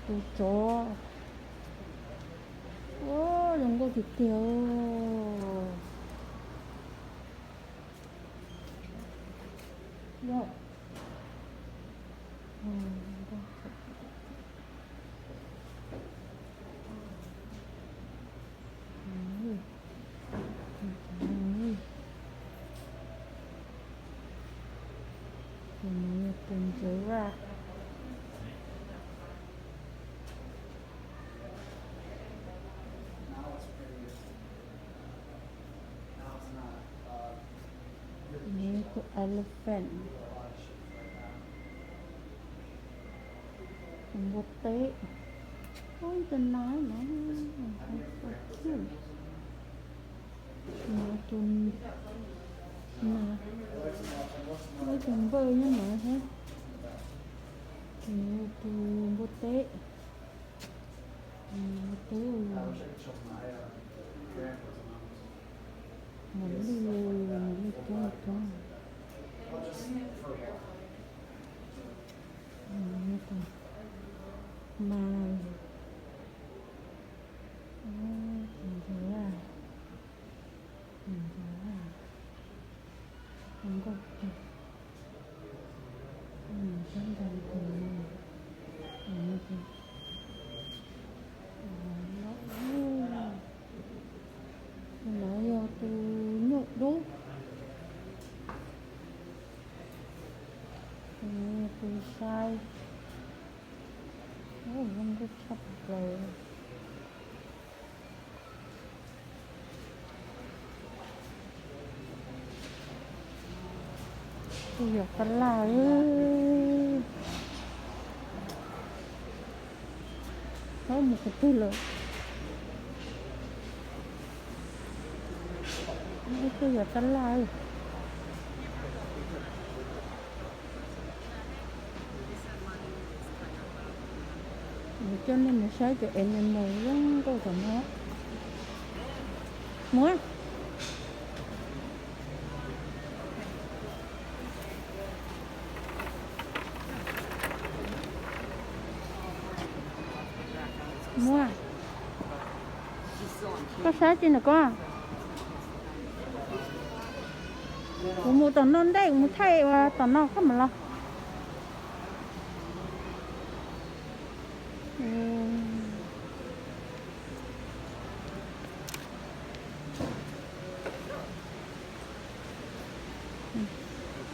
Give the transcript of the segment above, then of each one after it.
Tus tsov. Ua zoo nkauj tiag tiag. Yog. Tus no yog tus giraffe. Nws tus elephant, tus npua teb. Ub, tus no no, so cute. Nws tus, nws, tus npawj nyob no thiab. Nws tus npua teb. Npua teb. Mos lwj, mos lwj coob coob. Mas, tus ntawd, tus ntawd zoo nkauj kawg. Tus ntawd, tus no yog tus nyuj dub. Tus no yog tus sai. Ub, zoo nkauj tshaj plaws. Tus yog tab laj. Ub, mus qhov twg lawm? Ub, tus yog tab laj. Kuv coj nej mus saib cov animal zoo nkauj tom no. Muab. Muab. Koj saib tsis ntawm koj? Kuv mus tom no ntej, kuv mus thaij uas tom no koj mam los.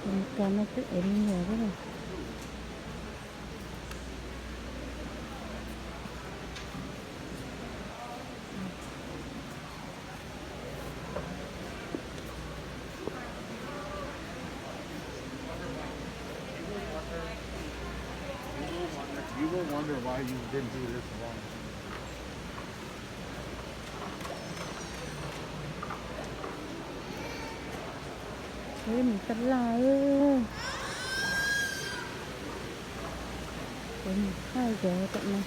Tus Meskas no twb ev me nyuam thiab. You will wonder why you've been through this long. Peb mus tab laj, peb mus thaij cov tom no.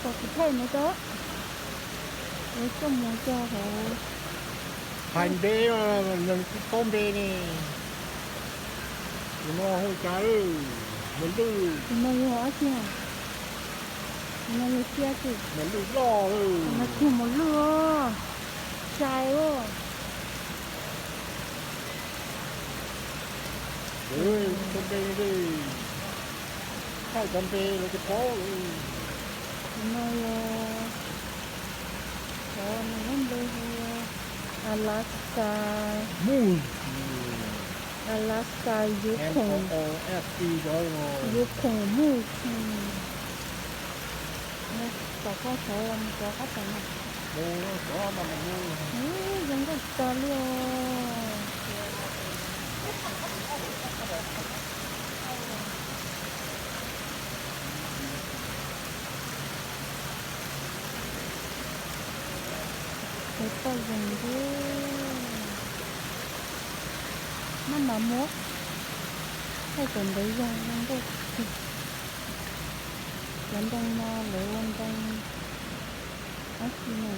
Kom kuv thaij no tso. Kuv coj mus rau hauv. Hais npe, nws kuj paub npe ne. Tus no hu cas? Mos lwj. Tus no yog dab tsi? Tus no yog tsiaj tsi? Mos lwj loj. Tus no tsis yog mos lwj os. Sai os. Thaij cov npe lawv tsis paub. No yog cov nws lub npe hu Alaska, Alaska Yukon, Yukon Moose. Tom koj saud los mus cov qab tom no. Zoo nkauj tas li os. Ces toj zeeg thiab. Maj mam muab thaij kom ntev zog zoo nkauj tiag. Cov ntoo no lawv ua ntoo dab tsi no?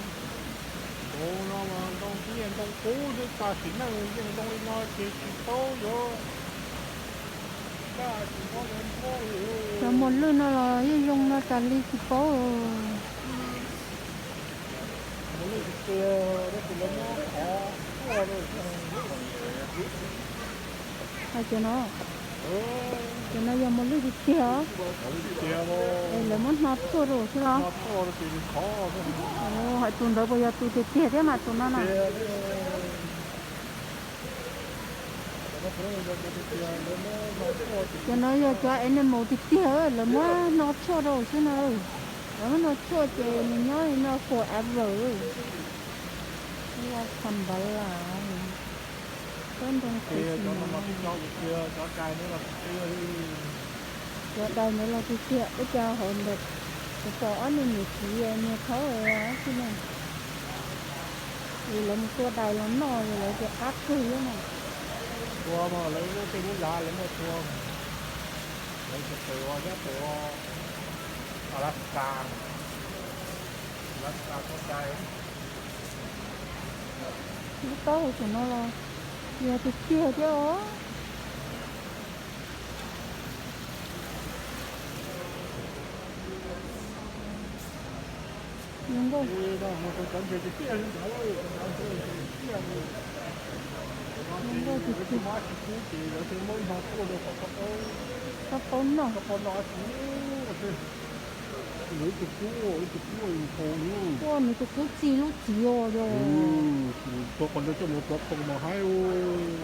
Ntoo no mas ntoo, ntoo kub xwb, tam sim neej yeej ntoo li no ces tsis paub yuav dab tsi muab yuav nrhiav li. Cov muas lwj no los yeej zoo no tas li tsis paub. Muas lwj tiag tiag, tab sis lawv muab qhov tshuaj rau. Hais tias no, ces no yog muas lwj tiag tiag os. Es lawv muab hno tshuaj rau xwb los? Hais tus ntawd puas yog tus tiag tiag thiab mas tus no na? Cov no yog cov animal tiag tiag, lawv muab hno tshuaj rau xwb na. Lawv muab hno tshuaj ces nws nyob li no forever. Xambala, tsob ntoo qhuav xim no. Cov dais ntawd los tiag tiag, ua cas hauv ntawd kuv pom ob niag niam txiv nyias khaub xwb na. Es lawv mus tua dais los noj es lawv tias qab kawg thiab na. Tua mas lawv lub tej lub lav lawv muaj tua. Lawv tus pem ua nyob pem ua Alaska, Alaska tua dais. Lub taub hau saum no los yog tiag tiag thiab os. Zoo nkauj, zoo nkauj tiag tiag. Kab paub noj. Ua nws tus kub txi lub txiv os yog. Tua qhov ntawd coj mus tua phoo mas haib.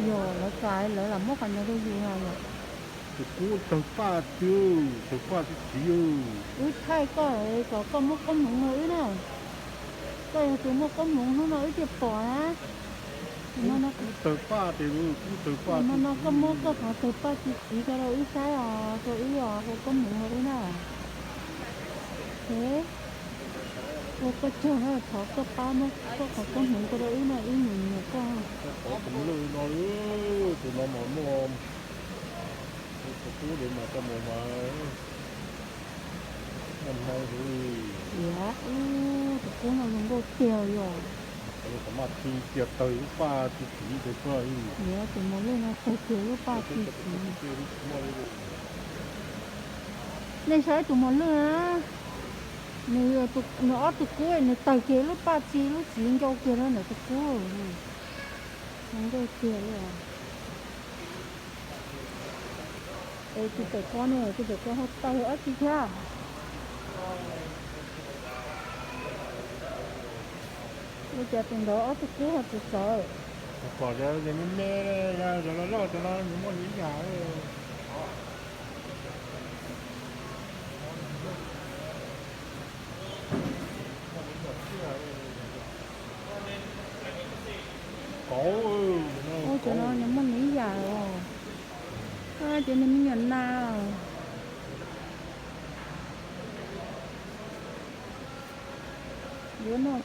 Yog lawv kam lawv lam muab qhov ntawd rau yus na yog. Tus kub tawg paj tiag, tawg paj txi txiv. Wb thaij koj kom koj muaj koob hmoov rau wb na. Koj yog tus muaj koob hmoov hnub no wb thiaj pom na. Kub tawg paj tiag, kub tawg paj. No no koj muab koj qhov tawg paj txi txiv ko rau wb saib os, rau wb os, ua koob hmoov rau wb na. Ua koj tsaug na, thov koj pab muab koj qhov koob hmoov ko rau wb na, wb nyiam nyiam koj. Tus no mas muaj, tus kub ntawd mas koj mus mas muaj hnau heev li. Ua, tus kub no zoo nkauj tiag yog. Qhov maj txi tiag, tawg lub paj txi txiv tiag. Ua, tus mos lwj no tawg tiag lub paj txi txiv. Nej saib tus mos lwj na, nws ob tug kub nws tawg kiag lub paj txi lub txiv ncau kiag rau ntawm tus kub. Zoo nkauj tiag li os. Es tus pem ko ne, tus pem ko ho tawg dab tsi thiab? Ua cas tus ntawd ob tug kub ho txawv txawv? Kuv pom cov me me, cov loj loj cov no nws muaj nws ib yam. Ua cov no nws muaj nws ib yam os. Cov no me nyuam nas. Yuav noj